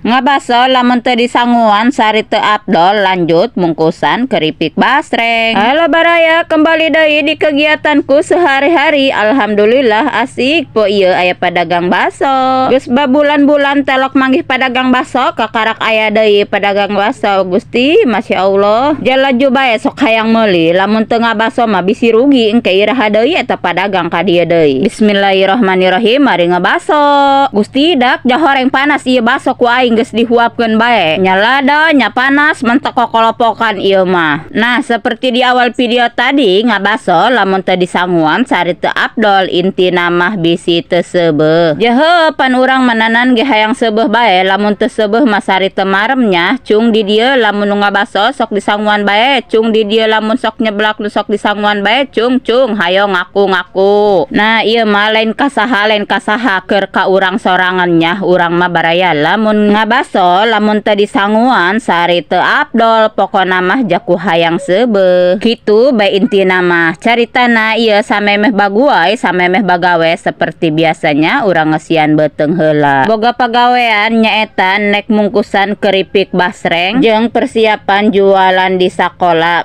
Ngabaso lamun teu disanguan sari teu afdol. Lanjut bungkusan keripik basreng. Halo baraya, kembali deui di kegiatanku sehari-hari. Alhamdulillah, asik po ieu aya pedagang baso. Geus babulan-bulan telok manggih pedagang baso, kakarak aya deui pedagang baso. Gusti, Masya Allah. Jalaju bae sok hayang meuli, lamun teu ngabaso mah bisi rugi, engke iraha deui eta pedagang ka dieu deui. Bismillahirrahmanirrahim, mari ngabaso. Gusti, dak jahoreng panas ieu baso ku aing geus dihuapkeun bae. Nyalada nya panas mentek kokolopokan ieu mah. Nah, seperti di awal video tadi, ngabaso lamun teu disanguan sari teu afdol, intina mah bisi teu seubeuh. Jeheu pan urang mananan ge hayang seubeuh bae, lamun teu seubeuh mah sari teu marem nya. Cung di dieu lamun nu ngabaso sok disanguan bae, cung di dieu lamun sok nyeblak nu sok disanguan bae, cung cung hayo ngaku-ngaku. Nah, ieu mah lain kasaha, lain kasaha, keur ka urang sorangan nya. Urang mah baraya lamun ngabaso lamun teu disanguan sari teu afdol, pokona mah jaku hayang seubeuh. Kitu bae intina mah. Caritana ieu samemeh baguai, samemeh bagawe, seperti biasanya urang ngeusian beuteung heula. Boga pagawean nyaeta nek mungkusan keripik basreng jeung persiapan jualan di sakola.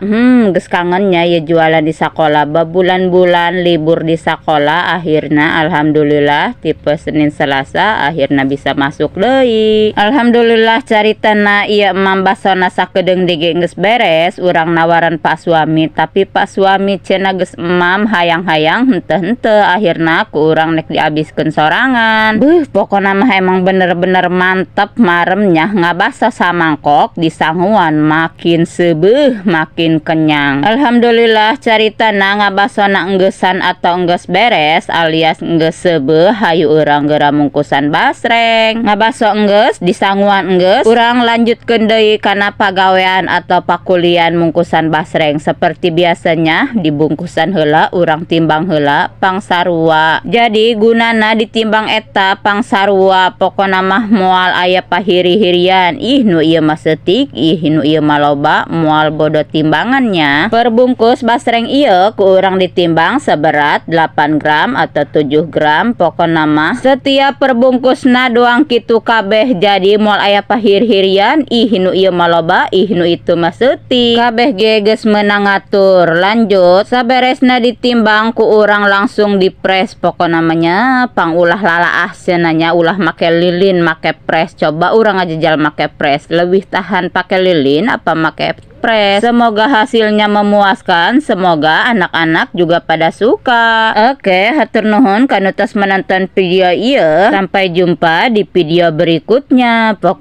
Geus kangen nya ieu jualan di sakola. Babulan-bulan libur di sakola, akhirna alhamdulillah tipe Senin Selasa akhirna bisa masuk deui. Alhamdulillah, caritana ieu emam basona sakedeung deui geus beres, urang nawaran pak suami, tapi pak suami cenah geus emam hayang-hayang henteu-henteu, akhirna ku urang nek diabiskeun sorangan. Beuh, pokona mah emang bener-bener mantep maremnya, ngabaso samangkok disanguan makin seubeuh makin kenyang. Alhamdulillah, caritana ngabasona enggesan atau enggeus beres alias enggeus seubeuh, hayu urang geura mungkusan basreng. Ngabaso enggeus, disanguan enggeus, urang lanjutkeun deui kana pagawean atau pakulian mungkusan basreng. Seperti biasanya dibungkusan heula, urang timbang heula pangsarua. Jadi gunana ditimbang eta pangsarua, pokona mah moal aya pahiri-hirian, ih nu ieu mah seutik, ih nu ieu mah loba, moal bodoh timbangannya. Perbungkus basreng ieu ku urang ditimbang seberat 8 gram atau 7 gram, pokona mah setiap perbungkusna doang kitu kabeh, jadi moal aya pahiri-hirian, ih nu ieu mah loba, ih nu itu mah seutik, kabeh ge geus meunang ngatur. Lanjut, saberesna ditimbang ku urang langsung dipres, pokona mah nya pang ulah lalaah cenah nya, ulah make lilin, make pres. Coba urang ngajejal make pres, lebih tahan pakai lilin apa make pres? Semoga hasilnya memuaskan, semoga anak-anak juga pada suka. Oke, hatur nuhun kanu tos menonton video ieu. Sampai jumpa di video berikutnya. Pokoknya